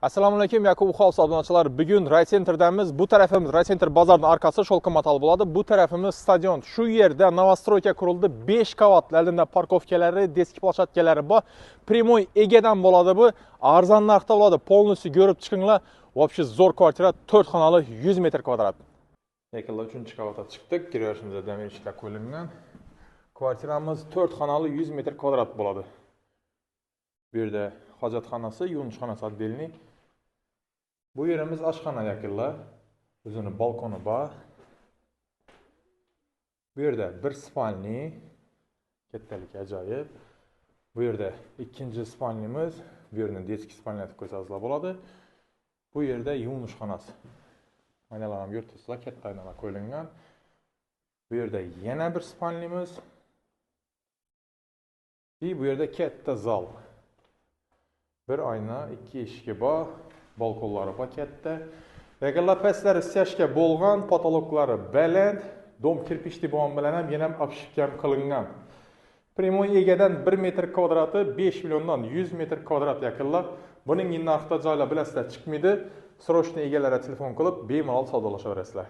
Assalomu alaykum, Yakub House obunachilar. Bugun Raysentrdanmiz. Bu tarafimiz Raysentr bozorining arkasi Sholqomatal bo'ladi. Bu tarafimiz stadion. Shu yerda новостройка qurildi. 5 qavatli oldinda parkovkalari, детский площадка lari bor. Прямой egadan bo'ladi bu. Arzon narxda bo'ladi. Полностью ko'rib chiqinglar. Вообще zo'r kvartira, 4 xonali, 100 metr kvadrat. Yaqinda 3-qavatga chiqdik. Kirishimizda demir eshiklar qo'yilgan. Kvartiramiz 4 xonali, 100 metr kvadrat bo'ladi. Bu yerda hojatxonasi, yuvinish xonasi отдельный. Bu yerimiz oshxona yaqinlar. O'zini balkoni bor. Bu yerda bir спальни, kattalik ajoyib. Bu yerda ikkinchi спальни miz, bu yerni детский спальня qilib qo'ysangizlar bo'ladi. Bu yerda yuvinish xonasi. Aynalar ham ko'rib turibsizlar, katta aynalar qo'yilgan. Bu yerda yana bir спальни miz. Bu yerda katta zal. Bir oyna, ikki eshigi bor, balkonlari bor katta. Yaqinlar pastlari стяжка bo'lgan, потолок lari baland, дом кирпичный bo'lgan bilan ham yana ham обшивка qilingan. Прямой egadan 1 metr kvadrati 5 milliondan 100 metr kvadrat yaqinlar. Buning narxida joylar bilasizlar chiqmaydi. Срочно egalariga telefon qilib, bemalol savdolashaverasizlar.